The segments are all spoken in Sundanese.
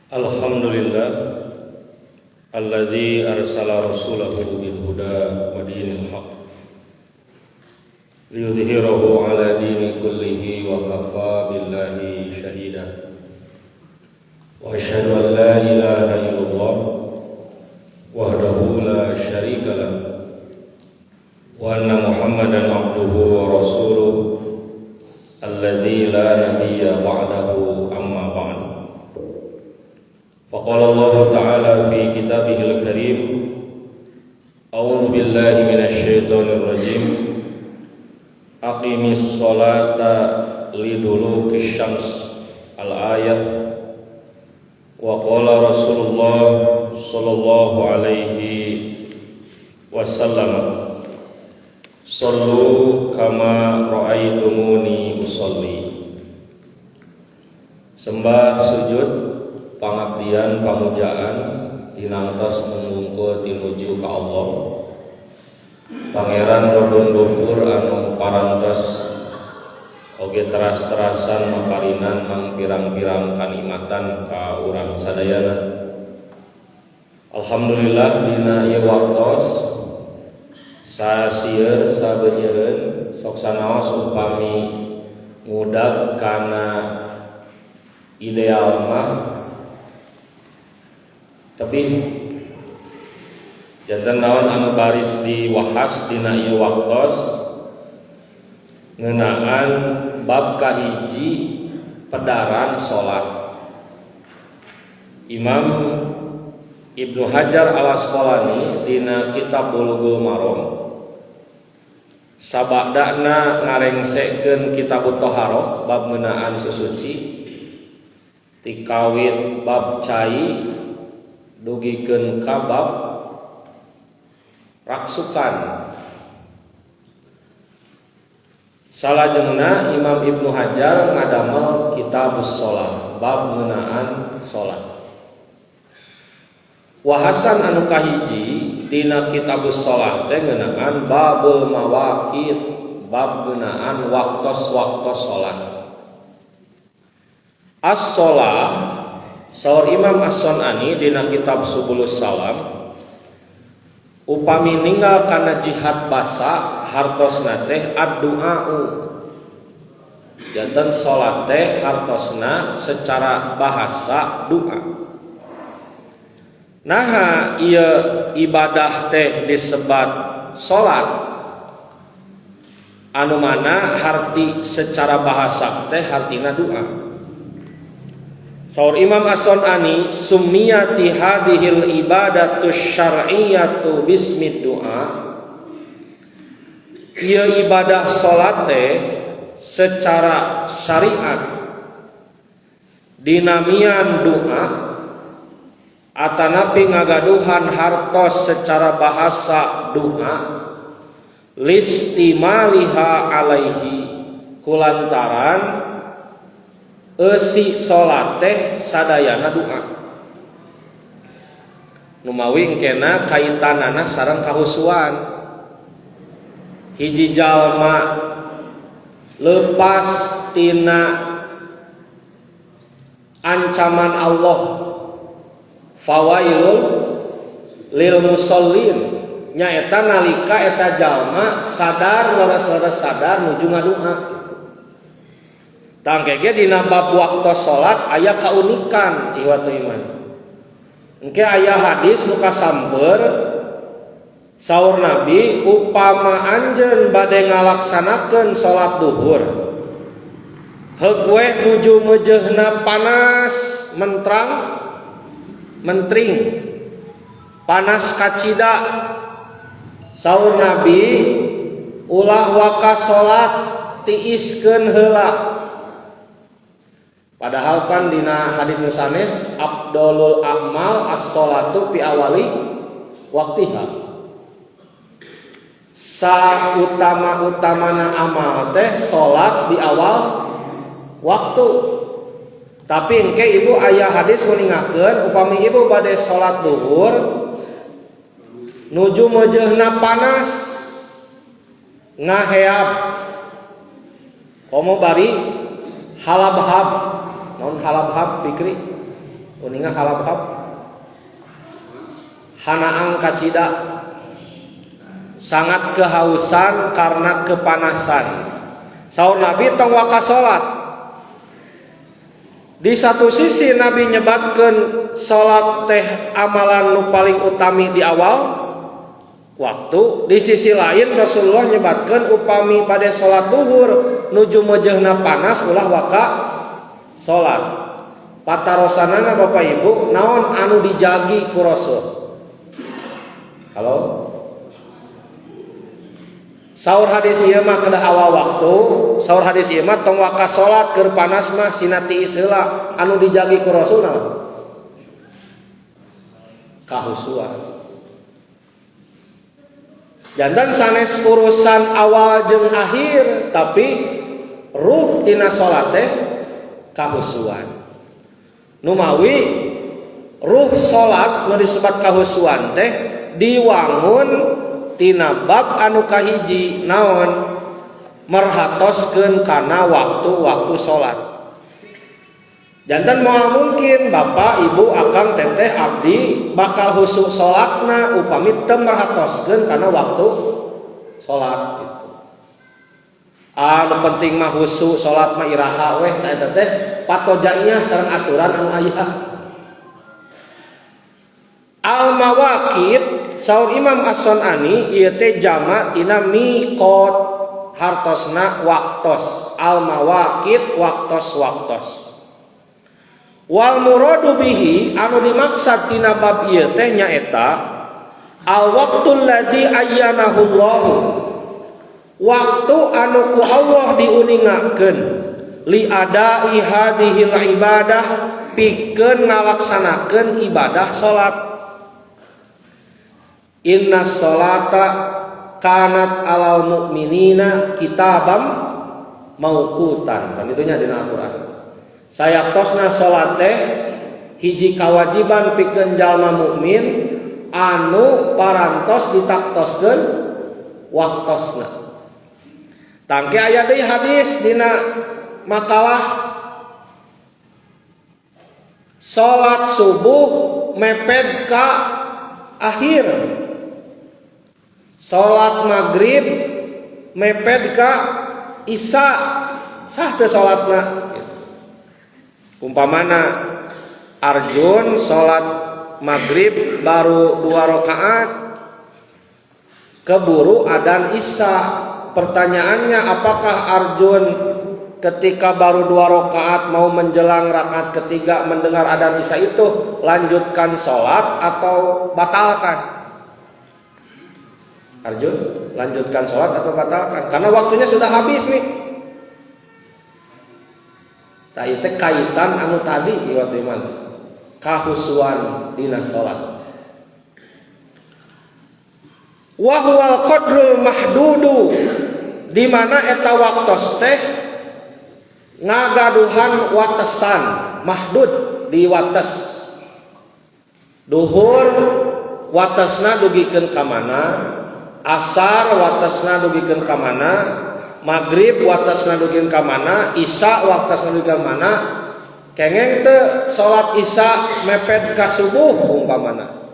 Alhamdulillah alladzi arsala rasulahu bil huda wa dinil haqq liyudhhirahu ala dini kullihi wa kafa billahi syahida. Wa asyhadu an la ilaha illallah wahdahu la syarika lah wa anna Muhammadan abduhu wa rasuluh alladzi la nabiyya ba'dahu, amma ba'd. Faqala Allah Ta'ala fi kitabihil karim, a'udzu billahi minasy syaithanir rajim, aqimis sholata lidulukis syams, al-ayah. Wa qala Rasulullah sallallahu alaihi wasallam, sallu kama ra'aitumuni usolli. Sembah sujud pangabdian pamujaan tinangtos mungkul tinuju ka Allah, Pangeran Robun Gofur, anu parantos oge teras-terasan maparinan mangpirang-pirang kanikmatan ka urang sadayana. Alhamdulillah, dina ieu waktos sasieur sabenyeureun sok sanaos upami ngudag kana ideal mah, tapi janten naon anu baris diwahas dina ieu waktos ngeunaan bab kahiji, pedaran salat. Imam Ibnu Hajar Al Asqalani dina kitab Bulughul Maram, sabadana ngarengsekeun Kitab Thaharah, bab ngeunaan susuci, tikawit bab cai dugikeun ka bab raksukan. Salajengna Imam Ibnu Hajar ngadamel Kitabus Shalah, bab ngeunaan salat. Wahasan anu kahiji dina Kitabus Shalah teh ngeunaan babul mawaqit, bab ngeunaan waktos-waktos salat. As-shalah, saur Imam As-Son'ani dina kitab Subulus Salam, upami ninggal kana jihad basa hartosna teh ad-du'au. Janten salat teh hartosna secara bahasa doa. Naha ieu ibadah teh disebat salat, anu mana harti secara bahasa teh hartina doa? Saur Imam As-Son'ani, summiyati hadhil ibadatu syar'iyyatu bismid du'a. Ieu ibadah salat teh secara syariat dinamian doa, atanapi ngagaduhan hartos secara bahasa doa, listimaliha alaihi, kulantaran eusi salat teh sadayana doa. Numawi engkena kaitanana sareng kahusuan, hiji jalma lepas tina ancaman Allah, fawailul lil musallin, nyaeta nalika eta jalma sadar, leres-leres sadar nuju ngadoa. Tah, engke ge dina bab waktu salat aya kaunikan, ikhwatu iman. Engke aya hadis nu kasamper, saur Nabi, upama anjeun bade ngalaksanakeun salat duhur, heug weh nuju meujeuhna panas mentrang mentring, panas kacida, saur Nabi, ulah waka salat, tiiskeun heula. Padahal kan dina hadis nu sanes, afdolul a'mal as-sholatu fi awali waktiha, sa utama-utamana amal teh salat di awal waktu. Tapi engke ibu aya hadis nguningakeun, upami ibu bade salat duhur nuju meujeuhna panas ngaheab, komo bari halabhab. Naon halabhab, Fikri? Uninga halap-hap hanaang kacida, sangat kehausan karena kepanasan. Saur Nabi, tong waka salat. Di satu sisi Nabi nyebatkan salat teh amalan nu paling utami di awal waktu, di sisi lain Rasulullah nyebatkan upami pada salat duhur nuju mejehna panas ulah waka salat. Patarosanana, Bapak Ibu, naon anu dijagi ku Rasul? Halo? Saur hadis ieu mah kedah awal waktu, saur hadis ieu mah tong waka salat keur panas mah, sina tiis heula. Anu dijagi ku Rasul naon? Kahusuan. Janten sanes urusan awal jeung akhir, tapi ruh tina salat teh kahusuan. Numawi ruh salat nu disebut kahusuan teh diwangun tina bab anu kahiji, naon? Merhatoskeun kana waktu-waktu salat. Janten moal mungkin bapak, ibu, akang, teteh, abdi bakal husuk salatna upami teu merhatoskeun kana waktu salat gitu. Anu penting mah husuk salat mah iraha weh, tah eta teh patojaiyah sareng aturan anu aya. Al mawaqit saur Imam As-Son'ani ieu teh jama tina miqat, hartosna waktos. Al mawaqit waktos-waktos. Wal muradu bihi, anu dimaksad tina bab ieu teh nyaeta al waqtul ladzi ayyanahu Allah, waktu anu ku Allah diuningakeun, li adai hadhil ibadah, pikeun ngalaksanakeun ibadah salat. Inna salata kanat alal mu'minina kitabam mauqutan, kan itunya dina Al-Qur'an. Sayaktosna salat teh hiji kawajiban pikeun jalma mukmin anu parantos ditaktoskeun waktosna. Tangke aya deui hadis dina makalah salat subuh mepet ka akhir, salat maghrib mepet ka isya, sah teu salatna? Umpamana Arjun salat maghrib baru dua rakaat, keburu adan isya. Pertanyaannya, apakah Arjun ketika baru dua rakaat mau menjelang rakaat ketiga mendengar adan isya itu lanjutkan sholat atau batalkan? Arjun, lanjutkan sholat atau batalkan? Karena waktunya sudah habis nih. Tah, itu kaitan anu tadi iwat iman kahusuan dina salat. Wa huwal qadrul mahdudu, di mana eta waktos teh ngagaduhan watesan mahdud, di wates. Duhur watesna dugikeun ka mana, asar watesna dugikeun ka mana, maghrib watesna dugikeun ka mana, isya watesna dugikeun ka mana. Kengeng teu salat isya mepet ka subuh umpamana,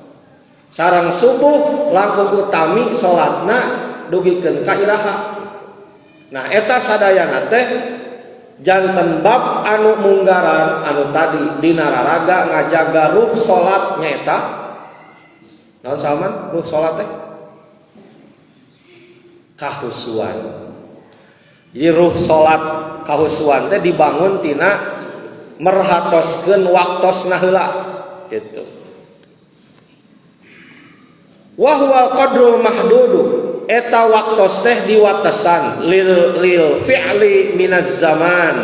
sareng subuh langkung utami salatna dugikeun ka iraha? Nah, eta sadayana teh janten bab anu munggaran anu tadi dina raraga ngajaga ruh salat, nyaeta naon, Salman? Ruh salat teh kahusuan. Jadi ruh salat kahusuan teh dibangun tina merhatoskeun waktosna heula gitu. Wa huwal qadrul mahdudu, eta waktos teh diwatesan, lil fi'li minaz zaman,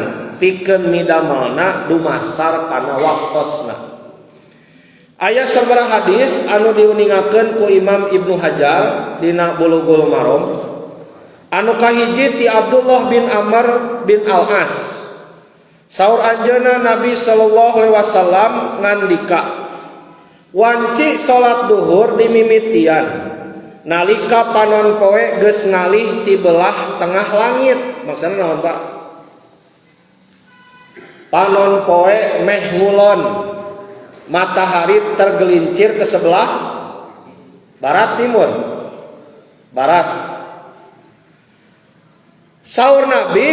pikeun midamelna dumasar kana waktosna. Aya sabaraha hadis anu diuningakeun ku Imam Ibnu Hajar dina Bulughul Maram. Anu kahiji ti Abdullah bin Amr bin Al-As. Saur anjeunna, Nabi sallallahu alaihi wasallam ngandika, wanci salat duhur dimimitian nalika panon poe geus ngalih ti belah tengah langit. Maksudna naon, Pak? Panon poe meh ngulon. Matahari tergelincir ke sebelah barat, timur, barat. Saur Nabi,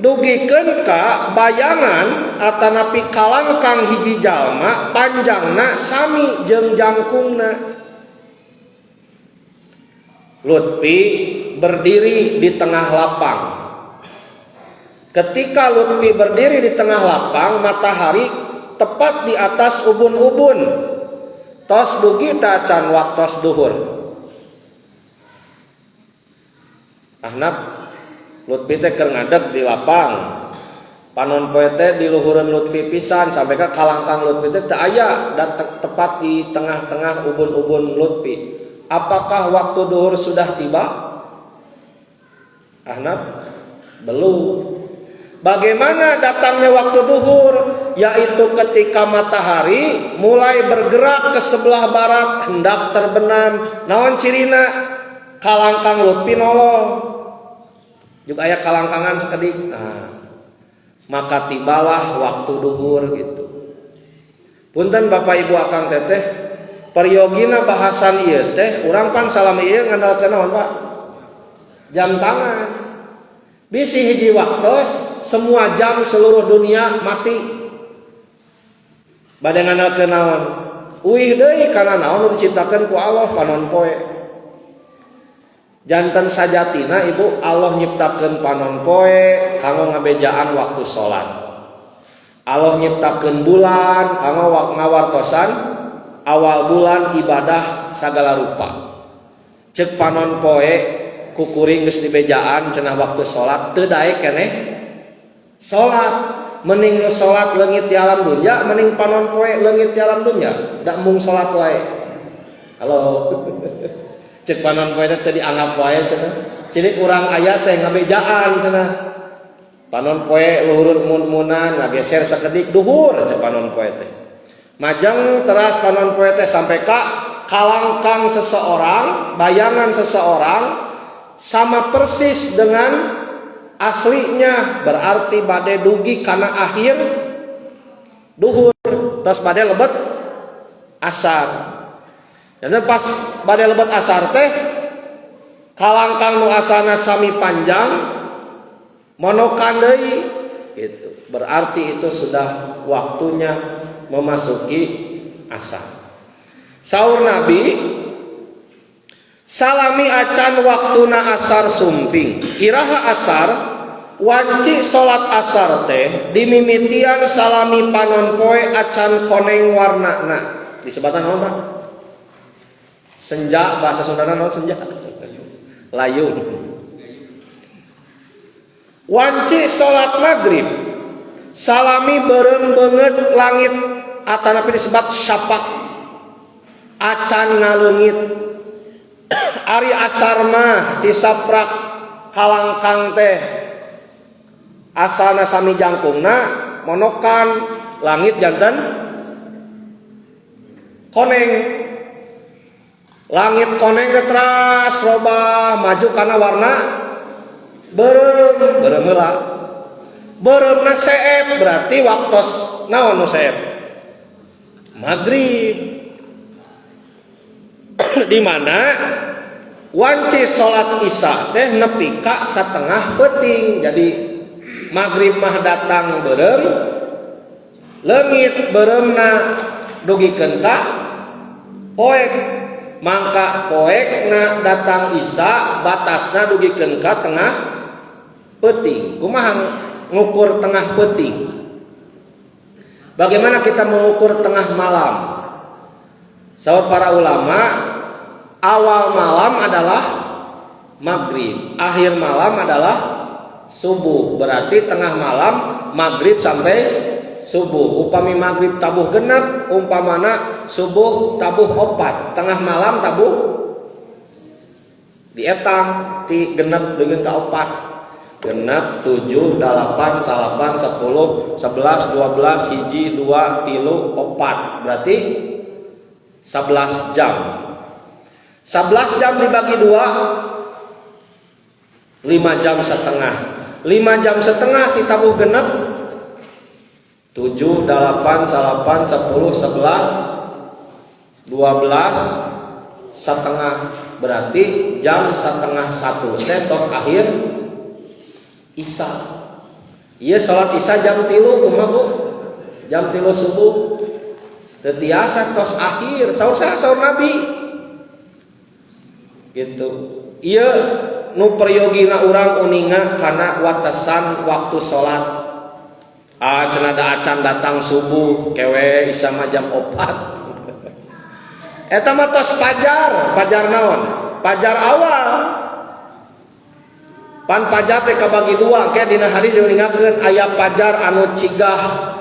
dugikeun ka bayangan atanapi kalangkang hiji jalma panjangna sami jeung jangkungna. Lutfi berdiri di tengah lapang. Ketika Lutfi berdiri di tengah lapang, matahari tepat di atas ubun-ubun. Tos dugi tacan waktos duhur? Ahnaf, Lutfi teh keur ngadeg di lapang. Panon poe teh di luhureun Lutfi pisan sampai ka kalangkang Lutfi teh teu aya dan tepat di tengah-tengah ubun-ubun Lutfi. Apakah waktu duhur sudah tiba? Ahnaf, belum. Bagaimana datangnya waktu duhur? Yaitu ketika matahari mulai bergerak ke sebelah barat hendak terbenam. Naon cirina? Kalangkang Lutfi noloh. Juga aya kalangkangan sakedik. Nah, maka tibalah waktu duhur gitu. Punten Bapak Ibu, Akang, Teteh, peryogina bahasan ieu teh urang pan salami ieu ngandalkeun naon, Pak? Jam tangan. Bisi hiji waktu semua jam seluruh dunia mati. Bade ngandalkeun naon? Uih deui kana naon nu diciptakeun ku Allah, panon poe. Janten sajatina, Ibu, Allah nyiptakeun panon poe kanggo ngabejaan waktu salat. Allah nyiptakeun bulan kanggo ngawartosan awal bulan, ibadah sagala rupa. Cek panon poe, ku kuring geus dibejaan cenah waktu salat, teu daek keneh salat. Mending nu salat leungit di alam dunia, mending panon poe leungit di alam dunia, da mung salat wae. Halo. Cek panon poe teh teu dianggap wae cenah. Cilik urang aya teh ngabejaan cenah. Panon poe luhurun mun-munan ngageser sakedik, duhur cek panon poe teh. Majeng teras panon poe teh sampai ka kalangkang seseorang, bayangan seseorang sama persis dengan aslinya, berarti bade dugi kana akhir duhur, terus bade lebet asar. Dan pas bade lebet asar teh kalangkang nu asalna sami panjang monokan deui gitu. Berarti itu sudah waktunya memasuki asar. Saur Nabi, salami acan waktuna asar sumping. Iraha asar? Wanci salat asar teh dimimitian salami panon poe acan koneng warnana. Disebatan naon, Pak? Senja. Bahasa Sundana naon senja? Layung. Wanci salat maghrib salami beureum beungeut langit atanapi disebut syapak acan ngaleungit. Ari asar mah tisaprak kalangkang teh asalna sami jangkungna monokan, langit janten koneng. Langit koneng teras robah maju karena warna beureum, beureum heula, beureumna seep, berarti waktos naon nu seep? Maghrib. Di mana wanci salat Isya teh nepi ka setengah peuting. Jadi maghrib mah datang beureum leungit, beureumna dugikeun ka poek, mangka poekna datang Isya, batasna dugikeun ka tengah peuting. Kumaha ngukur tengah peuting? Bagaimana kita mengukur tengah malam? Saur para ulama, awal malam adalah maghrib, akhir malam adalah subuh. Berarti tengah malam maghrib sampai subuh. Upami maghrib tabuh 6, umpamana subuh tabuh 4, tengah malam tabuh dietang ti 6 dengan ka 4. 6, 7, 8, 9, 10, 11, 12, 1, 2, 3, 4. Berarti 11 jam. 11 jam dibagi 2, 5 jam setengah. 5 jam setengah ditabuh 6. 7, 8, 9, 10, 11, 12 setengah, berarti jam 12.30 teh tos akhir Isya. Iya, sholat Isya jam 3 kumaha, Bu? Jam 3 subuh teu tiasa, tos akhir. Saur saha? Saur Nabi gitu. Iya, nu peryogina urang uninga karena watesan waktu sholat. Ah, cenah da acan datang subuh, ke we Isya mah jam 4. Eta mah tos pajar. Pajar naon? Pajar awal. Pan pajar teh kabagi dua, kayak dina hadis diuningakeun aya pajar anu cigah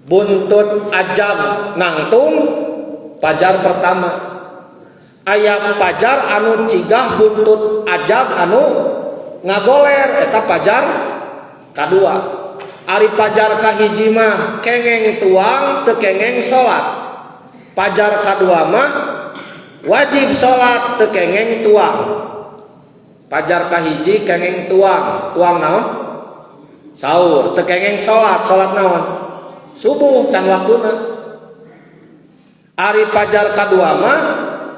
buntut ajag nangtung, pajar pertama. Aya pajar anu cigah buntut ajag anu ngagoler, eta pajar kadua. Ari pajar kahiji mah kengeng tuang, teu kengeng salat. Pajar kadua mah wajib salat, teu kengeng tuang. Pajar kahiji kengeng tuang, tuang naon? Sahur. Teu kengeng salat, salat naon? Subuh, can waktuna. Ari pajar kadua mah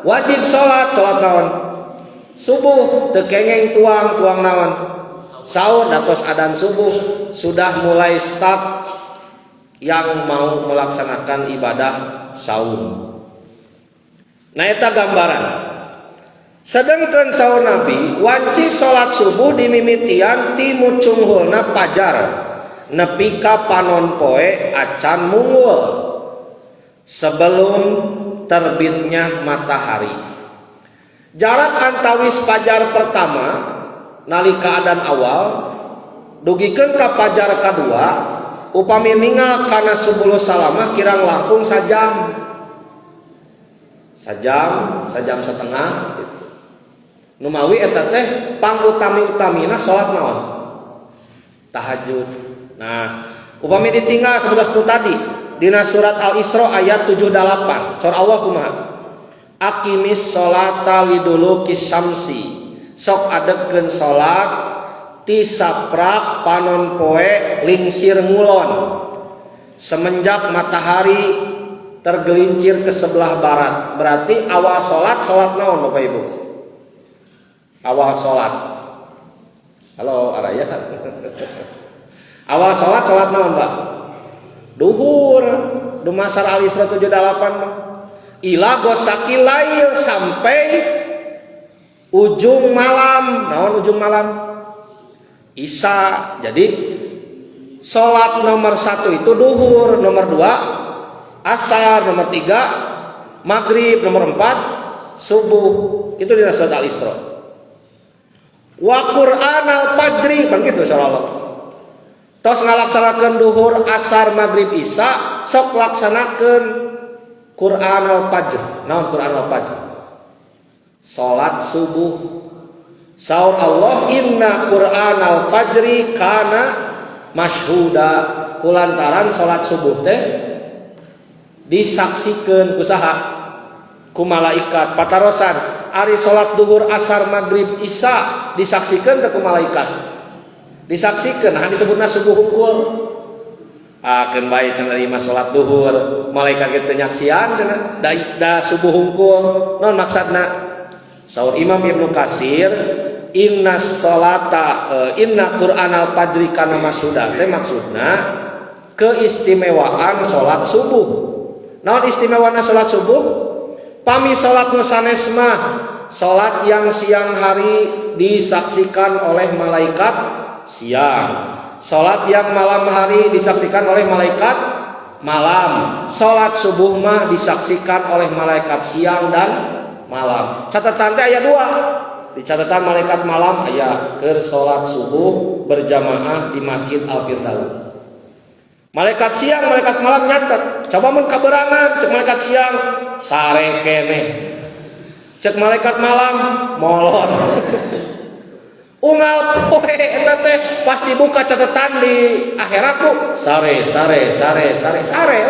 wajib salat, salat naon? Subuh. Teu kengeng tuang, tuang naon? Sahur, da tos adan subuh, sudah mulai start yang mau melaksanakan ibadah saum. Nah, eta gambaran. Sedangkan saur Nabi, wanci salat subuh dimimitian ti mucunghulna pajar nepi ka panon poe acan munggul, sebelum terbitnya matahari. Jarak antawis pajar pertama nalika adan awal dugikeun ka pajar kadua, upami ningal kana Subulus Salamah, kirang langkung sajam, sajam, sajam setengah gitu. Numawi eta teh pangutami-utamina salat naon? Tahajud. Nah, upami ditinggal sebelas itu tadi dina surat Al-Isra ayat 78, surah Allah kumaha? Aqimis sholata lidulukis syamsi. Sok adegkeun salat ti saprak panon poe lingsir ngulon. Semenjak matahari tergelincir ke sebelah barat. Berarti awal salat, salat naon, Bapak Ibu? Awal salat. Halo, araya. Awal salat, salat naon, Pak? Duhur. Dumasar Al-Isra 78 mah. Ila ghasaqil lail, sampai ujung malam. Naon ujung malam? Isya. Jadi sholat nomor 1 itu duhur, nomor 2 asar, nomor 3 maghrib, nomor 4 subuh. Itu di surat Al-Isra. Wa Qur'an al-fajri, kan gitu saur Allah. Tos ngalaksanakeun duhur, asar, maghrib, isya, sok laksanakeun Qur'an al-fajr. Naon Qur'an al-fajr? Salat subuh. Saur Allah, inna Qur'an al-fajri kana masyhuda. Kulantaran salat subuh teh disaksikeun ku saha? Ku malaikat. Patarosan, ari salat duhur, asar, maghrib, isya disaksikeun teh ku malaikat? Disaksikeun. Nah, disebutna subuh hungkul. Ah, keun bae cenah lima salat duhur, malaikat kitu nyaksian cenah, da, da subuh hungkul. Naon maksudna? Saur Imam Ibnu Katsir, inna salata inna Qur'an al-fajri kana masyhuda teh maksudna keistimewaan salat subuh. Naon istimewana salat subuh? Pami salat nu sanes mah salat yang siang hari disaksikan oleh malaikat siang. Salat yang malam hari disaksikan oleh malaikat malam. Salat subuh mah disaksikan oleh malaikat siang dan malam. Catatan teh aya dua. Di catatan malaikat malam aya keur salat subuh berjamaah di Masjid Al Firdaus. Malaikat siang, malaikat malam nyatet. Coba mun kaberangan, cek malaikat siang sare keneh. Cek malaikat malam molor. Unggal poe eta teh pasti buka catatan di akhirat, Bu. Sare, sare, sare, sare, sare.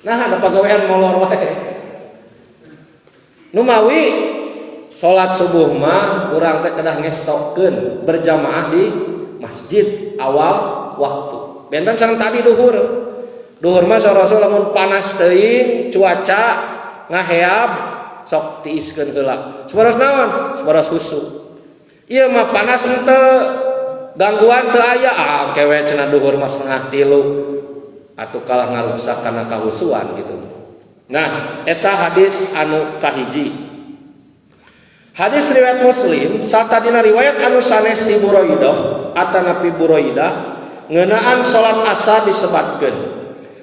Nah, ada pagawean molor wae. Numawi salat subuh mah urang teh kedah ngestokeun berjamaah di masjid awal waktu. Benten sareng tadi duhur. Duhur mah saur Rasul lamun panas teuing, cuaca ngaheab, sok tiiskeun heula. Supados naon? Supados husu. Ieu mah panas henteu, gangguan teu aya, ah ke we cenah duhur mah 2.30 atuh kalah ngarusak kana kahusuan gitu. Nah, eta hadis anu kahiji. Hadis riwayat Muslim sarta dina riwayat anu sanes ti Buraidah atanapi Buraidah ngeunaan salat asar disebatkeun.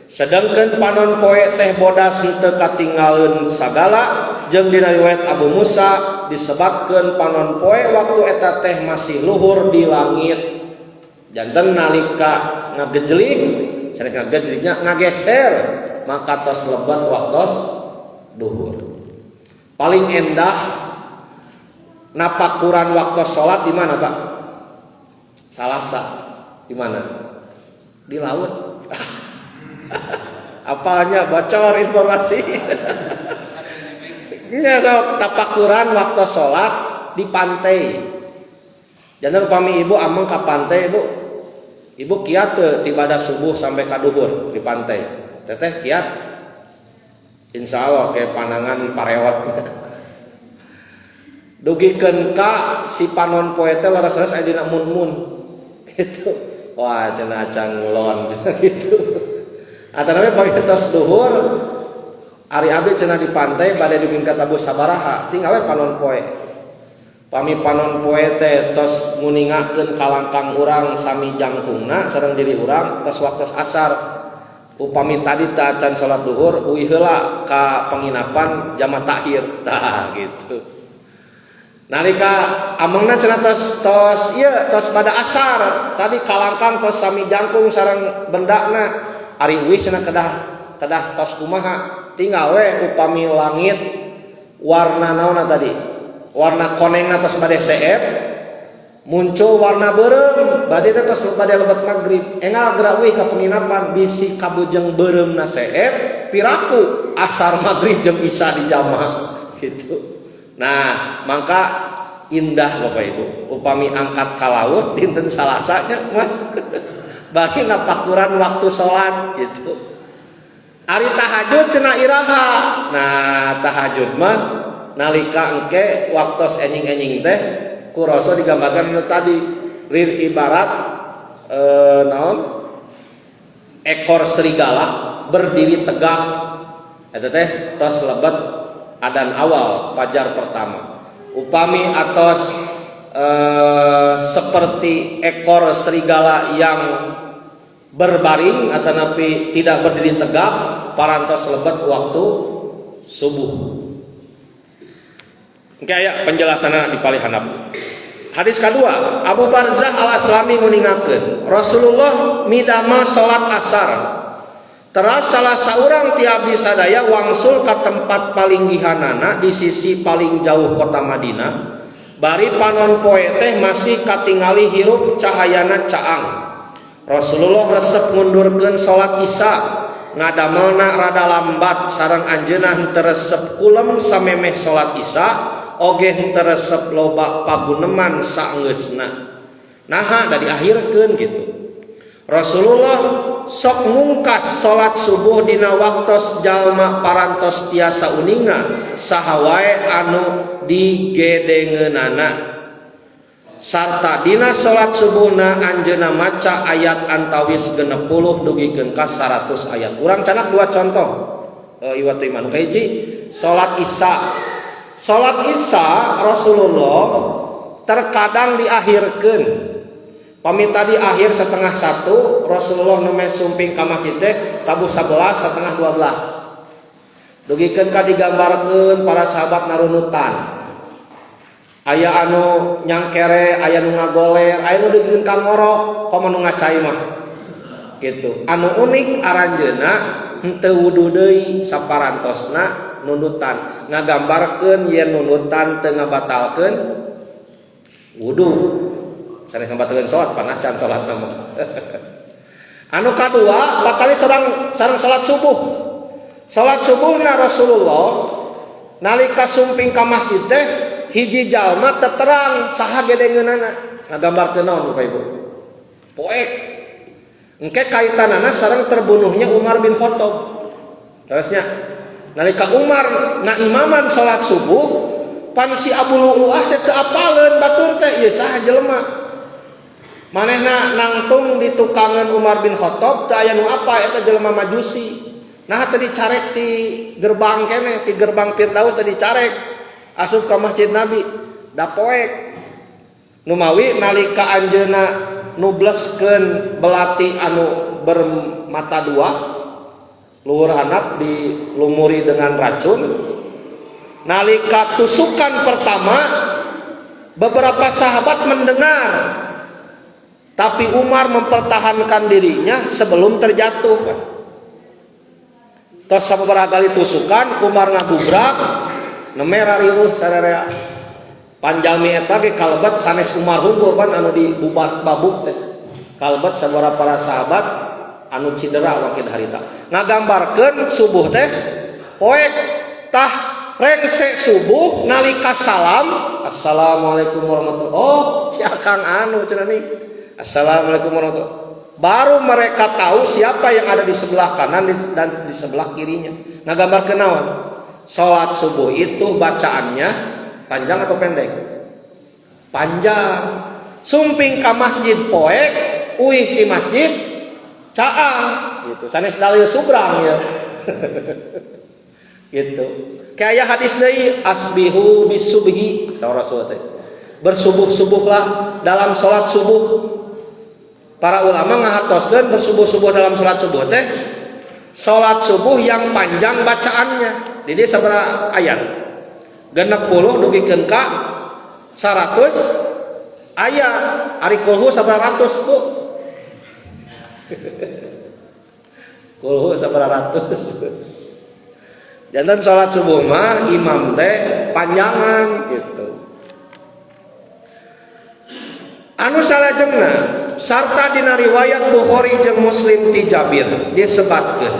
Sedangkan panon poe teh bodas henteu katinggaleun sagala, jeung dina riwayat Abu Musa disebatkeun panon poe waktu eta teh masih luhur di langit. Janten nalika ngagejlig, sanes ngagejlignya, ngageser, maka tos lebet waktos duhur. Paling endah napakuran waktu sholat di mana, Pak? Salasa. Di mana? Di laut. Apanya bocor informasi. Nya sok tapakuran waktu sholat di pantai. Jangan upami ibu ameng ka pantai, Ibu. Ibu kiat teu tiba subuh sampai ka duhur di pantai? Teteh kiat? Insya Allah kayak panangan parewat. Dugikeun ka si panon poe teh leres-leres aya dina mun-mun. Gitu. Wah, cenah acan ngulon gitu. Atanapi pami tos duhur, ari abdi cenah di pantai bade dugikeun ka tabuh sabaraha, tinggal we panon poe. Pami panon poe teh tos nguningakeun kalangkang urang sami jangkungna sareng diri urang, tos waktos asar. Upami tadi teu acan salat duhur, uih heula ka penginapan jama takhir. Tah gitu. Nalika amengna cenah tos tos ieu tos pada asar, tadi kalangkang tos sami jangkung sareng bendana, ari uih cenah kedah kedah tos kumaha? Tinggal we upami langit warna naonna tadi? Warna konengna tos bade seep, muncul warna beureum, berarti teh tos bade lebet maghrib. Enggal geura uih ka penginapan bisi kabujeng beureumna seep, piraku asar, maghrib jeung isya dijama gitu. Nah, maka indah, Bapak Ibu, upami angkat ka laut dinten Salasanya, Mas. Bagi napakuran waktu sholat gitu. Ari tahajud cenah iraha? Nah, tahajud mah nalika engke waktos enjing-enjing teh ku Rasul digambarkan anu tadi lir ibarat naon, ekor serigala berdiri tegak, eta teh tos lebet adan awal fajar pertama. Upami atos seperti ekor serigala yang berbaring atau napi tidak berdiri tegak, parantos lebet waktu subuh. Kayak penjelasannya di palih handap. Hadis kedua, Abu Barzah Al Aslami nguningakeun Rasulullah midamel salat asar. Teras salah seorang ti abdi sadaya wangsul ke tempat palinggihanana di sisi paling jauh kota Madinah. Bari panon poe teh masih katingali hirup, cahayana caang. Rasulullah resep ngundurkeun salat Isya, ngadamelna rada lambat, sareng anjeunna henteu resep kulem samemeh salat Isya, oge henteu resep loba paguneman saenggeusna. Naha da diakhirkeun gitu. Rasulullah sok ngungkas salat subuh dina waktos jalma parantos tiasa uninga saha wae anu digedengeunana, sarta dina salat subuhna anjeunna maca ayat antawis 60 dugikeun ka 100 ayat. Urang candak dua contoh. Iwatu iman. Kahiji salat Isya. Salat Isya Rasulullah terkadang diakhirkeun. Pami tadi akhir 12.30, Rasulullah nembe sumping ka masjid teh tabuh 11, 11.30. Dugikeun ka digambarkeun para sahabat narunutan. Aya anu nyangkere, aya nu ngagoler, aya nu dugikeun ka ngorok, komo nu ngacai mah. Gitu. Anu unik, aranjeuna henteu wudu deui saparantosna nundutan. Ngagambarkeun yen nundutan teu ngabatalkeun wudu. Sanes ngabatalkeun salat, panacan salat mah. Anu kadua, bakali sareng salat subuh. Salat subuhna Rasulullah nalika sumping ka masjid teh hiji jalma teterang saha gedengeunana. Ngagambarkeun naon, Bapak Ibu? Poek. Engke kaitanana sareng terbunuhnya Umar bin Khattab. Terusnya nalika Umar ngaimaman salat subuh, pan si Abu Lu'lu'ah teh teu apaleun batur teh ieu saha jelema. Manehna nangtung di tukangan Umar bin Khattab, teu aya nu apa, eta jelema Majusi. Nah, teu dicarek di gerbang keneh, di gerbang Firdaus teu dicarek asup ka Masjid Nabi, da poek. Numawi nalika anjeunna nubleskeun belati anu bermata dua, luhur handap dilumuri dengan racun, nalika tusukan pertama beberapa sahabat mendengar, tapi Umar mempertahankan dirinya sebelum terjatuh kan. Tos sababaraha kali tusukan, Umar ngagubrak, nembe rariweuh sararea. Panjami eta ge kalebet sanes Umar hungkul pan anu dibubat babuk teh. Kalebet sabaraha para sahabat anu cedera wakil harita. Ngagambarkeun subuh teh poek. Tah, rengse subuh nalika salam, "Assalamualaikum warahmatullahi," "Oh, si Akang anu cenah nih." "Assalamualaikum warahmatullahi." Baru mereka tahu siapa yang ada di sebelah kanan dan di sebelah kirinya. Ngagambarkeun naon? Salat subuh itu bacaannya panjang atau pendek? Panjang. Sumping ka masjid poek, uih di masjid caang gitu. Sanes dalil subrang ya. Gitu. Kayak hadis deui, "Asbihu bisubhi," saur Rasul teh. Bersubuh-subuhlah dalam salat subuh. Para ulama ngahartoskeun bersubuh-subuh dalam salat subuh teh salat subuh yang panjang bacaannya. Jadi sabaraha ayat? 60 dugikeun ka 100 ayat. Ari kulhu sabaraha ratus, Bu? Kulhu sabaraha ratus? Janten salat subuh mah imam teh panjangan gitu. Anu salajengna, sarta dina riwayat Bukhari jeung Muslim ti Jabir disebatkeun,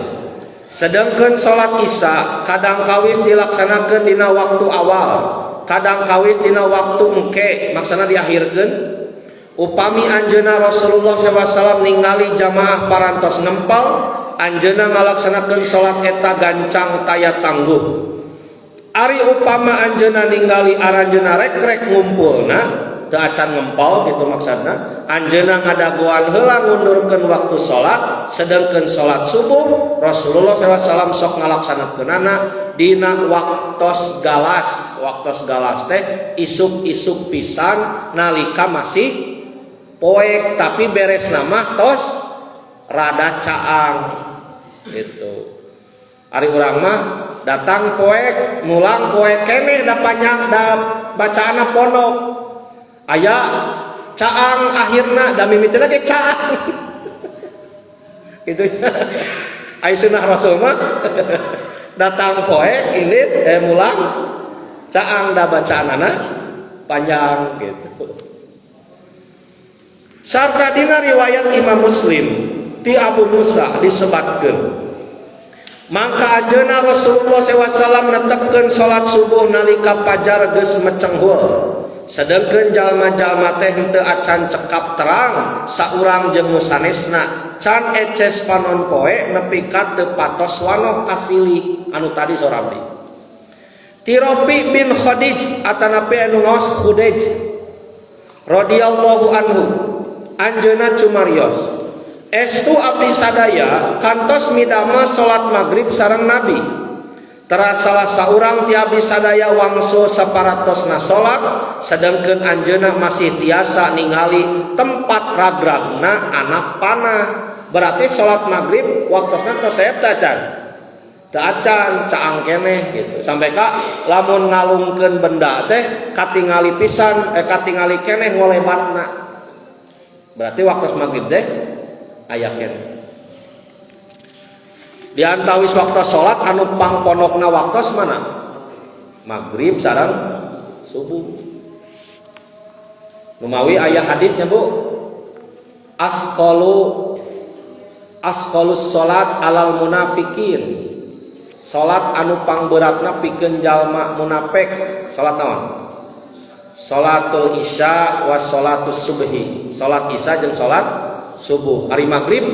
sedangkan salat Isya kadang kawis dilaksanakeun dina waktu awal, kadang kawis dina waktu engke, maksana diakhirkeun. Upami anjeunna Rasulullah SAW ningali jamaah parantos ngempal, anjeunna ngalaksanakeun salat eta gancang taya tangguh. Ari upama anjeunna ningali aranjeunna rek-rek ngumpulna teu acan ngempal gitu maksudna, anjeunna ngadagoan heula ngundurkeun waktu salat. Sedangkan salat subuh Rasulullah SAW sok ngalaksanakeunana dina waktos galas. Waktos galas teh isuk-isuk pisan nalika masih poek, tapi beres nama tos rada caang gitu. Ari urang mah datang poek, mulang poek keneh, da panjang, da bacaanna pondok aya caang akhirna, da mimiti lagi caang gitu. Ai sunnah Rasul mah datang poek ini, mulang caang, da bacaanana panjang gitu. Sarta dina riwayat Imam Muslim ti Abu Musa disebatkeun, mangka anjeunna Rasulullah SAW netepkeun salat subuh nalika pajar geus mecenghul, sedangkan jalma-jalma teh henteu acan cekap terang saurang jeung nu sanesna, can eces panon poe nepi ka teu patos wanoh kasilih anu tadi saur abdi. Ti Rafi bin Khadij atanapi anu ngaos Khudej radhiyallahu anhu, anjeunna cumarios, "Estu abdi sadaya kantos midamel salat maghrib sareng Nabi. Teras salah saurang ti abdi sadaya wangsul saparatosna salat, sedangkan anjeunna masih tiasa ningali tempat ragragna anak panah." Berarti salat maghrib waktosna tos seep teu acan? Teu acan, caang keneh gitu. Sampai ka lamun ngalungkeun benda teh katingali pisan, katingali keneh ngolebatna. Berarti waktu maghrib teh aya keneh. Di antawis waktu salat anu pangpondokna waktos mana? Maghrib sareng subuh. Numawi aya hadisnya, Bu. Asqalu asqalus salat alal munafikin. Salat anu pangberatna pikeun jalma munafik salat naon? Salatul isya wa salatus subhi. Salat isya jeung salat subuh. Ari maghrib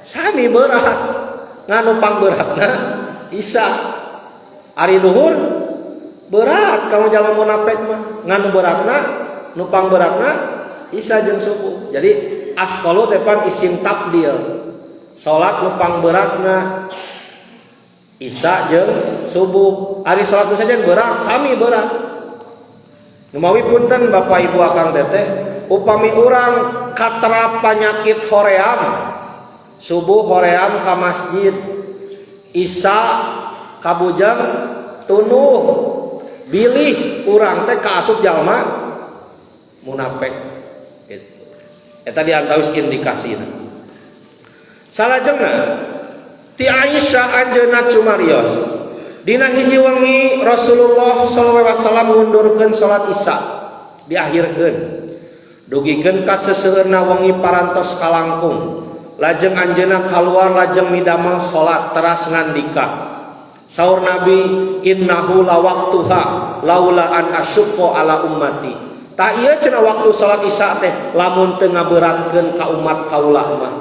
sami berat, ngan nu pangberatna Isya. Ari duhur berat kalau jalma munafik mah, ngan nu beratna, nu pangberatna Isya jeung subuh. Jadi asqalu teh pan isim tafdil. Salat nu pangberatna Isya jeung subuh. Ari salat nu saja berat, sami berat. Numawi punten, Bapak, Ibu, Akang, Teteh, upami urang katerap panyakit hoream, subuh hoream ka masjid, Isya kabujeng tunduh, bilih urang teh kaasup jalma munafik gitu. Eta di antawis indikasina. Salajengna ti Aisyah, anjeunna cumarios, dina hiji wengi Rasulullah sallallahu alaihi wasallam ngundurkeun salat Isya, diakhirkeun dugikeun ka seseueurna wengi parantos kalangkung. Lajeng anjeunna kaluar, lajeng midamel salat, teras ngandika saur Nabi, "Innahu lawaqtuha laula an asyqa ala ummati." Tah, ieu cenah waktu salat Isya teh, lamun teu ngaberatkeun ka umat kaula mah.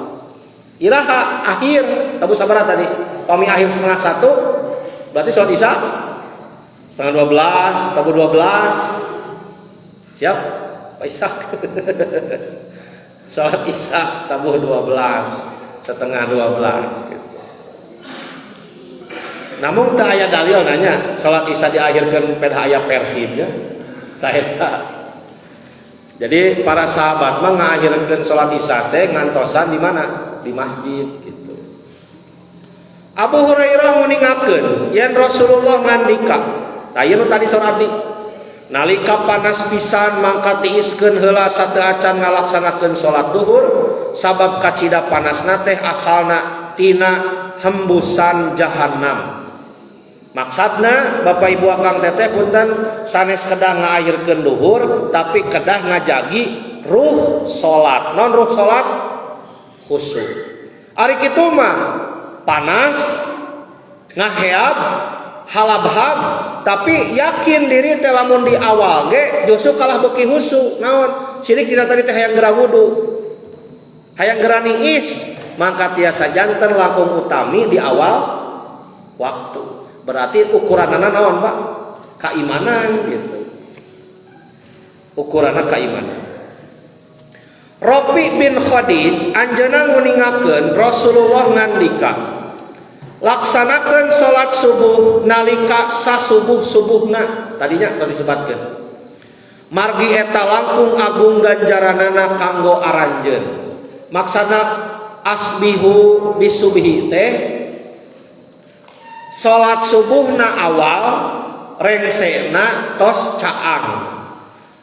Iraha akhir? Tabuh sabaraha tadi? Pami akhir 12.30, berarti sholat Isya 11.30, tabuh 12. Siap, Pak Ishak? Sholat Isya tabuh 12, 11.30 gitu. Namun teu aya dalil nanya sholat Isya diakhirkan pada aya Persib ya. Tah eta. Jadi para sahabat mah ngakhirkeun sholat Isya teh ngantosan di mana? Di masjid gitu. Abu Hurairah nguningakeun yen Rasulullah ngandika. Tah, ieu nu tadi saur abdi. Nalika panas pisan, mangka tiiskeun heula sateuacan ngalaksanakeun salat duhur, sabab kacida panasna teh asalna tina hembusan jahanam. Maksudna, Bapak, Ibu, Akang, Teteh, punten, sanes kedah ngakhirkeun duhur, tapi kedah ngajagi ruh salat. Non ruh salat? Khusyuk. Ari kitu mah panas ngaheab halabhab, tapi yakin diri teh lamun di awal ge justru kalah beuki husu. Naon sirik kita tadi teh, hayang geura wudu, hayang geura niis, maka tiasa janten langkung utami di awal waktu. Berarti ukuranana naon, Pak? Keimanan gitu. Ukuranna keimanan. Rofi bin Khadij anjeunna nguningakeun Rasulullah ngandika, laksanakan salat subuh nalika sasubuh subuhna. Tadinya tadi disebutkan, margi eta langkung agung ganjaranana kanggo aranjeun. Maksana asbihu bisubhi teh salat subuhna awal, rengsena tos caang,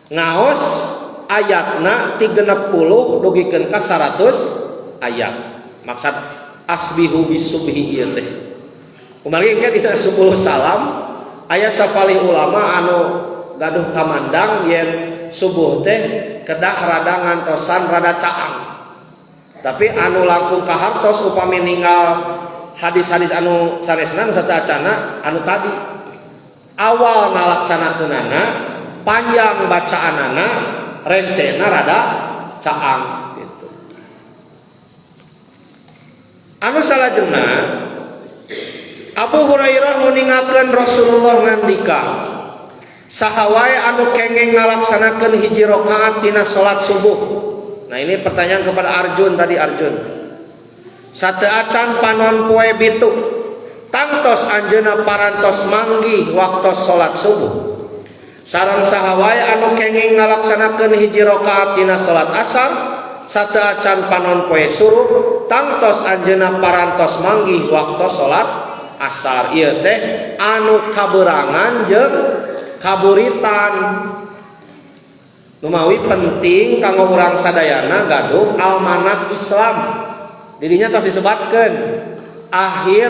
ngaos ayatna 30 dugikeun ka 100 ayat. Maksud asbihu bisubhi ieu teh kumargi engke dina 10 salam aya sapalih ulama anu gaduh kamandang yen subuh teh kedah rada ngantosan rada caang. Tapi anu langkung kahartos upami ninggal hadis-hadis anu sanesna, nu sateuacanna, anu tadi awal ngalaksanakeunana, panjang bacaanana, rengsena rada caang gitu. Anu salajengna Abu Hurairah nguningakeun Rasulullah ngandika, saha wae anu kengeng ngalaksanakeun hiji rakaat tina salat subuh. Nah, ini pertanyaan kepada Arjun tadi, Arjun. Sateuacan panon poe bitu, tangtos anjeunna parantos manggih waktu salat subuh. Sareng saha wae anu kenging ngalaksanakeun hiji rakaat tina salat asar sateuacan panon poe surup, tangtos anjeunna parantos manggih waktu salat asar. Ieu teh anu kaberangan jeung kaburitan. Numawi penting kanggo urang sadayana gaduh almanak Islam. Dirinya tos disebatkeun akhir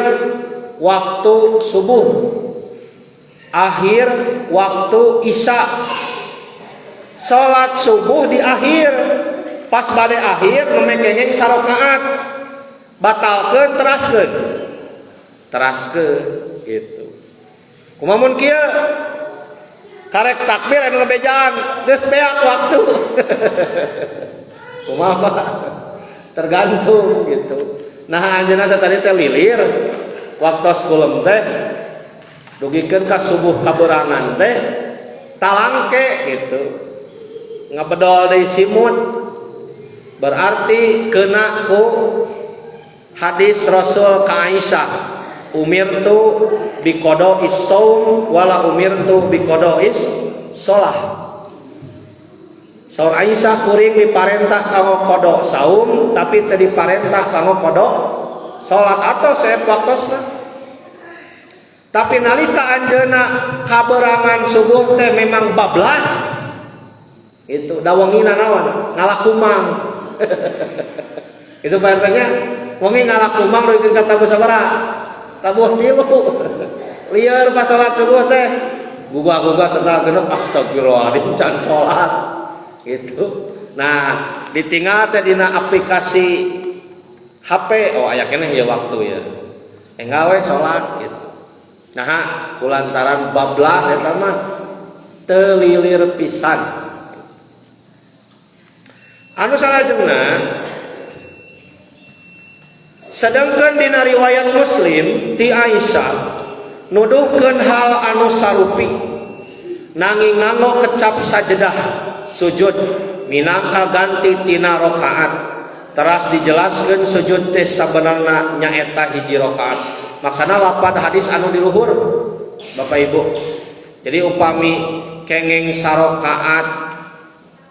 waktu subuh, akhir waktu Isya. Salat subuh di akhir, pas bade akhir nembe kenging sarokaat, batalkeun, teraskeun, teraskeun gitu. Kumaha mun kieu, karek takbir anu bejaan geus beak waktu, kumaha, Pak? Tergantung gitu. Nah, anjeunna teh tadi teh lilir waktos kulem teh dugikeun ka subuh kaberangan teh talangke gitu. Ngabedol deui simut. Berarti kena ku hadis Rasul ka Aisyah, umirtu biqada'is shaum wala umirtu biqada'is shalah. Saur Aisyah, kuring diparentah kanggo qada saum tapi teu diparentah kanggo qada salat atau saya waktosna. Tapi nalika anjeunna kaberangan subuh teh memang bablas. Itu da wengina naon? Ngalakumang. Itu bahasanya wengi ngalakumang dugi ka tabuh sabaraha? Tabuh 3. Lieur pas salat subuh teh gugah-gugah setelah genep, astagfirullahaladzim, can salat gitu. Nah, ditinggal teh dina aplikasi HP, oh aya keneh ya waktu ya. Enggal we salat gitu. Nah, kulantaran bablas eta mah teu lilir pisan. Anu salajengna, sedangkan dina riwayat Muslim ti Aisyah nuduhkeun hal anu sarupi, nanging nganggo kecap sajadah sujud minangka ganti tina rakaat. Teras dijelaskeun sujud teh sabenerna nyaeta hiji rakaat. Maksana lapad hadis anu di luhur, Bapak Ibu. Jadi upami kengeng sarokaat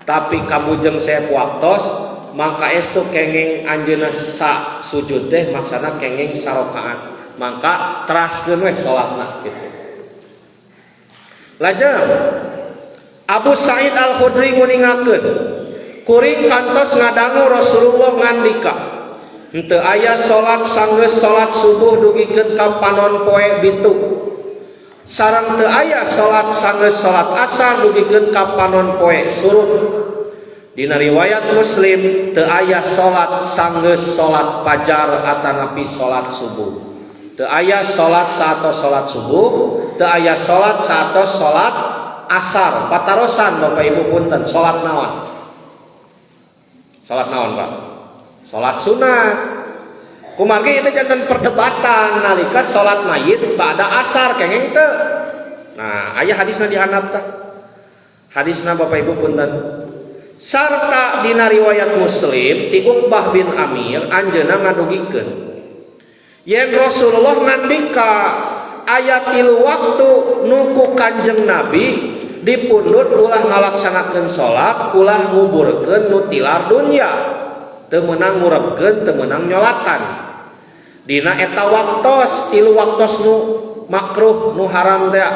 tapi kabujeng seep waktos, maka estu kengeng anjeunna sa sujud teh maksana kengeng sarokaat, maka teraskeun we salatna gitu. Lajeng Abu Sa'id Al-Khudri nguningakeun, kuring kantos ngadangu Rasulullah ngandika, henteu aya salat sanggeus salat subuh dugikeun ka panon poe bitu, sareng teu aya salat sanggeus salat asar dugikeun ka panon poe surut. Dina riwayat Muslim, teu aya salat sanggeus salat fajar atanapi salat subuh. Teu aya salat saatos salat subuh, teu aya salat saatos salat asar. Patarosan, Bapak Ibu, punten, salat naon? Salat naon, Pak? Salat sunat. Kumargi itu janten perdebatan nalika salat mayit ba'da asar kengeng teu. Nah, aya hadisna di handap tah. Hadisna, Bapak Ibu, punten. Sarta dina riwayat Muslim ti Uqbah bin Amir, anjeunna ngadugikeun yen Rasulullah ngandika, aya tilu waktu nu ku Kanjeng Nabi dipundut ulah ngalaksanakeun salat, ulah nguburkeun nu tilar dunya, teu meunang ngurebkeun, teu meunang nyolatan dina eta waktos. Tilu waktos nu makruh, nu haram teh,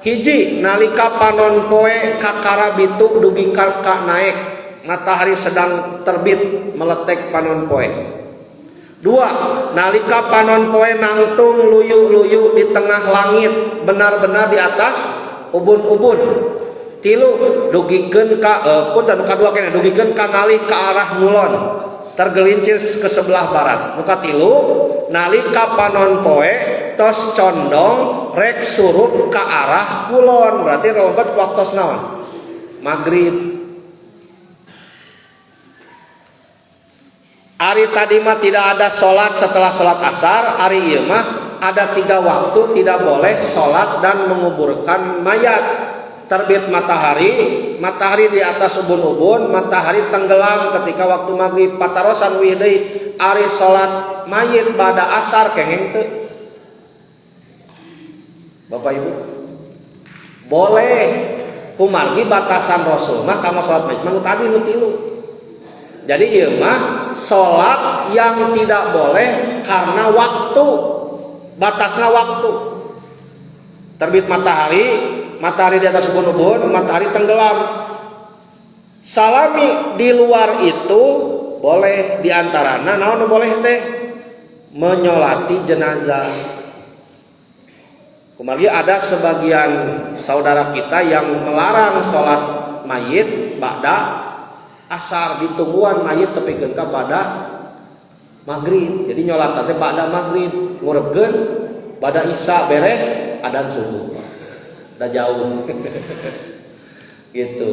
hiji, nalika panon poe kakara bitu dugi ka naek, matahari sedang terbit meletek panon poe. Dua, nalika panon poe nangtung luyu-luyu di tengah langit, benar-benar di atas ubun-ubun. Tilu, dugikeun ka punten, kadua keneh, dugikeun ka ngalih ka arah ngulon, tergelincir ke sebelah barat. Nu katilu, nalika panon poe tos condong rek surup ke arah kulon, berarti robet waktos naon? Maghrib. Ari tadi mah tidak ada sholat setelah sholat asar, ari ieu mah ada tiga waktu tidak boleh sholat dan menguburkan mayat. Terbit matahari, matahari di atas ubun-ubun, matahari tenggelam ketika waktu maghrib. Patarosan wih deui, ari sholat mayit ba'da asar kengeng teu? Bapak Ibu? Boleh. Kumargi batasan Rasul mah kanggo sholat mayit mah nu tadi, nu tilu. Jadi ieu mah sholat yang tidak boleh karena waktu, batasnya waktu. Terbit matahari, matahari di atas ubun-ubun, matahari tenggelam. Salami di luar itu boleh, diantarana naon boleh teh? Menyolati jenazah. Kumargi ada sebagian saudara kita yang melarang sholat mayit ba'da asar, ditungguan mayit tepikeun ka ba'da maghrib. Jadi nyolat teh ba'da maghrib, ngurebkeun ba'da isya, beres adan subuh. Udah jauh. Gitu.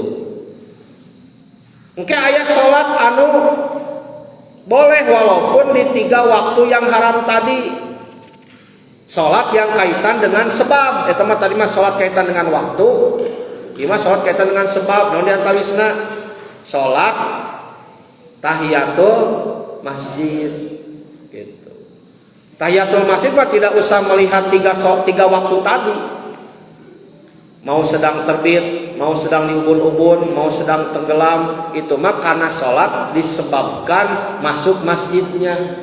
Engke aya salat anu Boleh walaupun di tiga waktu yang haram tadi. Sholat yang kaitan dengan sebab. Eta mah tadi mah sholat kaitan dengan waktu. Ieu mah sholat kaitan dengan sebab. Naon diantawisna? Sholat tahiyatul masjid gitu. Tahiyatul masjid mah tidak usah melihat tiga waktu tadi. Mau sedang terbit, mau sedang di ubun-ubun, mau sedang tenggelam, itu mah karena sholat disebabkan masuk masjidnya.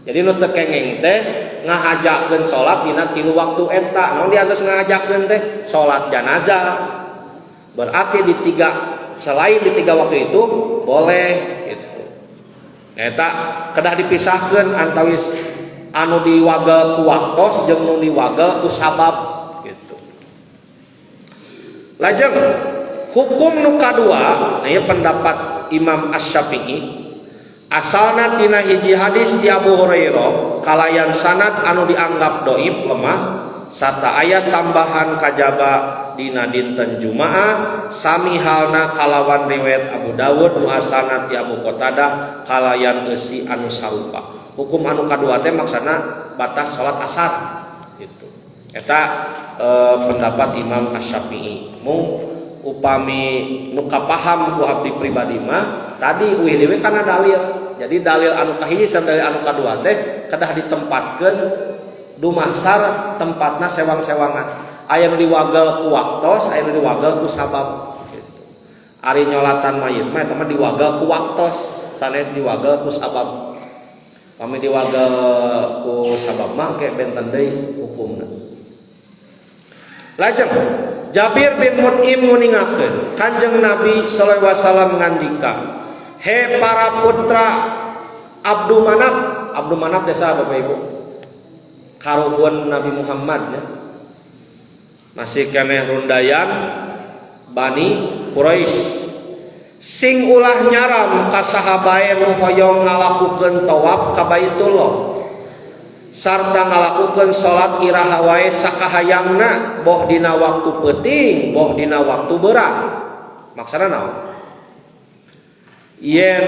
Jadi nu teu kengeng teh ngahajakeun sholat dina tilu waktu eta. Naon di atas ngahajakeun teh? Sholat jenazah. Berarti di tiga, selain di tiga waktu itu boleh gitu. Eta kedah dipisahkeun antawis anu diwagel ku waktos jeung nu diwagel ku sabab gitu. Lajeng hukum nu kadua, nah, ieu pendapat Imam Asy-Syafi'i, asalna tina hiji hadis ti Abu Hurairah kalayan sanad anu dianggap doib, lemah, sarta aya tambahan kajaba dina dinten Jumaah, sami halna kalawan riwayat Abu Dawud nu asalna ti Abu Qatadah kalayan eusi anu sarupa. Hukum anu kadua teh maksana batas salat asar gitu. Eta pendapat Imam Asy-Syafi'i. Mung upami nu kapaham ku abdi pribadi mah tadi uih deui kana dalil. Jadi dalil anu kahiji sareng dalil anu kadua teh kedah ditempatkeun dumasar tempatna sewang-sewangan. Aya nu diwagel ku waktos, aya nu diwagel ku sabab gitu. Ari nyolatan mayit mah eta mah diwagel ku waktos, sanes diwagel ku sabab. Pami diwagel ku sabab mah ke benten deui hukumna. Lajeng Jabir bin Mut'im nguningakeun Kanjeng Nabi sallallahu alaihi wasallam ngandika, "He para putra Abdul Manaf." Abdul Manaf desa, Bapak Ibu? Karuhun Nabi Muhammad ya. Masih keneh rundayan Bani Quraisy. Sing ulah nyaram ka saha bae nu hoyong ngalakukeun tawaf ka Baitullah sarta ngalakukeun salat iraha wae sakahayangna, boh dina waktu peuting, boh dina waktu beurang. Maksudna naon? Yen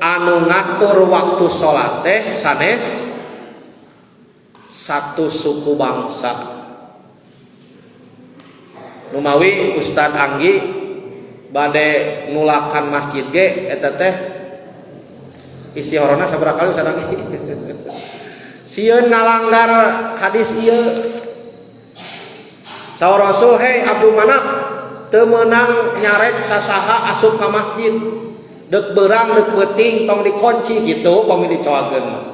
anu ngatur waktu salat teh sanes satu suku bangsa. Numawi Ustad Anggi bade nulakan masjid ge, eta teh istikharahna sabaraha kali, Ustad Anggi? Sieun ngalanggar hadis ieu. Saur Rasul, "Hei Abdul Manaf, teu meunang nyarek sasaha asup ka masjid. Dek beurang dek peuting tong dikunci," gitu pami dicoakeun mah.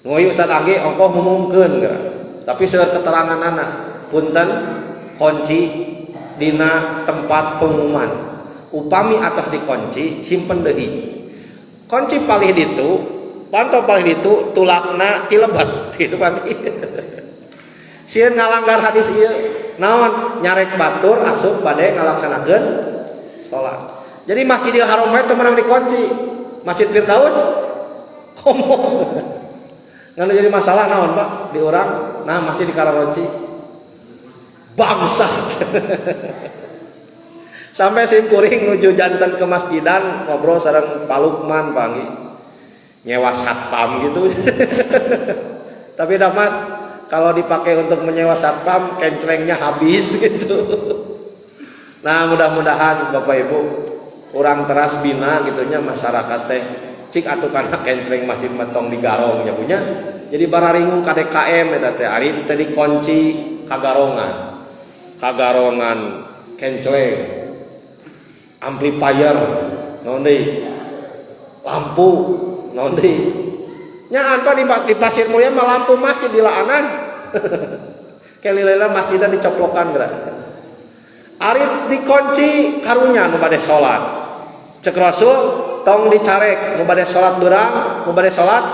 Numawi Ustad Anggi ongkoh ngumumkeun geura. Tapi seueur keteranganana, punten, kunci dina tempat pengumuman. Upami atas dikunci, simpen deui. Kunci palih ditu, pantau palih ditu, tulakna tilebat gitu pasti. Sieun ngalanggar hadis ieu. Naon? Nyarek batur asup bade ngalaksanakeun salat. Jadi Masjidil Haram teu meunang dikunci. Masjid Firdaus komo. Ngan jadi masalah naon, Pak, di urang? Nah, masjid di Karawaci. Bangsat. Sampai sim kuring nuju janten ke masjidan ngobrol sareng Pak Lukman pangi. Nyewa satpam gitu. Tapi dah, Mas, kalau dipakai untuk menyewa satpam kenclengnya habis gitu. Nah, mudah-mudahan Bapak Ibu urang teras bina gitunya masyarakat teh, cik atuh kana kencleng masjid mah tong digarong nya punya. Jadi bararingung ka DKM eta teh ari teh dikunci kagarongan. Kagarongan kencleng, amplifier, naon deui, lampu, naon deui. Nya apa di Pasir Mulia mah lampu masjid dilaanan. Kelilela masjidnya dicoplokan geura. Ari dikunci karunya nu bade salat. Cek Rasul tong dicarek nu bade salat beurang, nu bade salat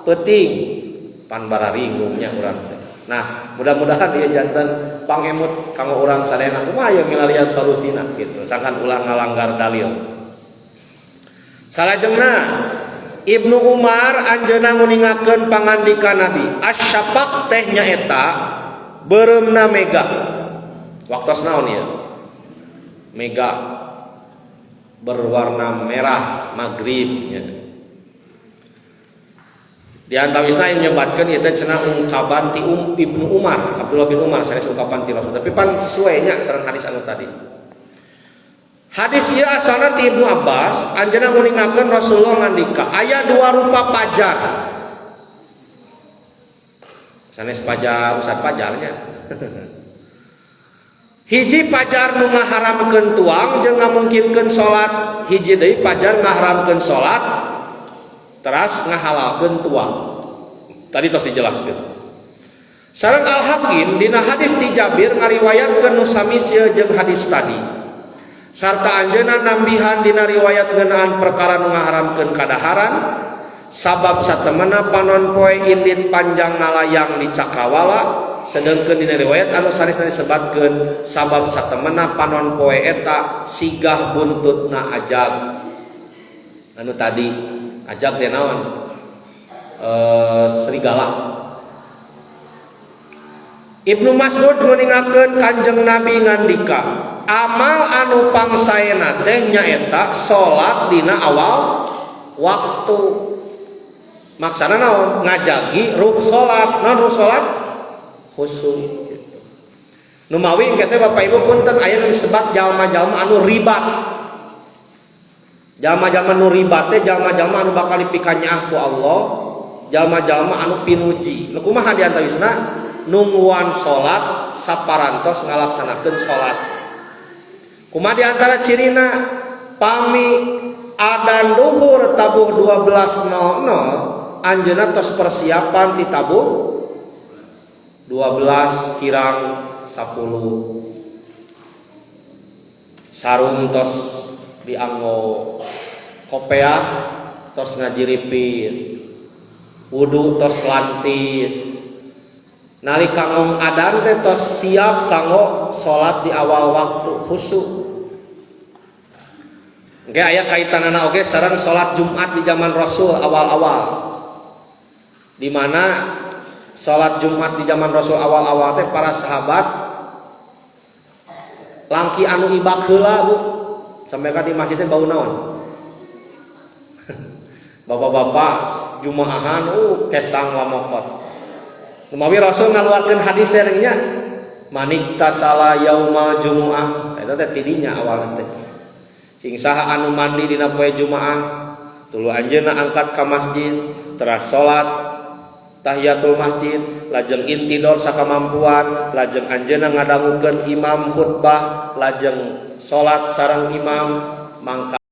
peuting. Pan bararingungnya urang teh. Nah, mudah-mudahan ieu janten pangemut kanggo urang sadayana kumaha ieu milarian solusina gitu. Sangkan ulah ngalanggar dalil. Salajengna Ibnu Umar anjeunna nguningakeun pangandika Nabi, asyafaq teh nyaeta beureumna mega. Waktos naon ieu? Mega berwarna merah maghrib nya. Di antawisna yang nyebatkeun ieu teh cenah ungkapan ti Ibnu Umar, Abdullah bin Umar, sanes ungkapan ti Rasul. Tapi pan sesuai nya sareng hadis anu tadi. Hadis ieu asalna ti Ibnu Abbas, anjeunna nguningakeun Rasulullah ngandika, aya dua rupa pajar. Sanes pajar, Ustaz pajarnya. Hiji pajar nu ngaharamkeun tuang jeung ngamungkinkeun salat, hiji deui pajar ngaharamkeun salat teras ngahalalkeun tuang. Tadi tos dijelaskeun. Sareng Al-Hakim dina hadis ti Jabir ngariwayatkeun nu sami jeung hadis tadi. Sarta anjeunna nambihan dina riwayat ngeunaan perkara nu ngaharamkeun kadaharan, sabab satemena panon poe indit panjang ngalayang di cakrawala, sedengkeun dina riwayat anu sanesna disebatkeun sabab satemena panon poe eta sigah buntutna ajag. Anu tadi ajag teh naon? Serigala. Ibnu Mas'ud nguningakeun Kanjeng Nabi ngandika, amal anu pangsaena teh nyaeta salat dina awal waktu. Maksana naon? Ngajagi ruh salat. Naon ruh salat? Khusyuk gitu. Numawi engke teh, Bapak Ibu, punten, aya nu disebat jalma-jalma anu ribat. Jalma-jalma nu ribat teh jalma-jalma anu bakal dipikanyaah ku Allah, jalma-jalma anu pinuji. Nu kumaha di antawisna? Nungguan salat saparantos ngalaksanakeun salat. Kumaha di antara cirina? Pami adan duhur tabuh 12.00, anjeunna tos persiapan ti tabuh 12 kirang 10, sarung tos dianggo, kopeah tos ngajiripit, wudu tos lantis, nalika ngong adan teh tos siap kanggo salat di awal waktu, khusyuk. Engke aya kaitanana oge sareng salat Jumat di zaman Rasul awal-awal. Di mana salat Jumat di zaman Rasul awal-awal teh para sahabat langki anu ibak heula, Bu. Sampai ka di masjid teh bau naon? Bapak-bapak jumaahan kesang lamokot. Numawi Rasul ngaluarkeun hadis teh nya, "Man ightasala yaumal jumuah." Eta teh tidinya awalna teh. Cing saha anu mandi dina poe Jumaah, tuluy anjeunna angkat ka masjid, teras salat tahiyatul masjid, lajeng intidor sakamampuan, lajeng anjeunna ngadangukeun imam khutbah, lajeng salat sareng imam, mangka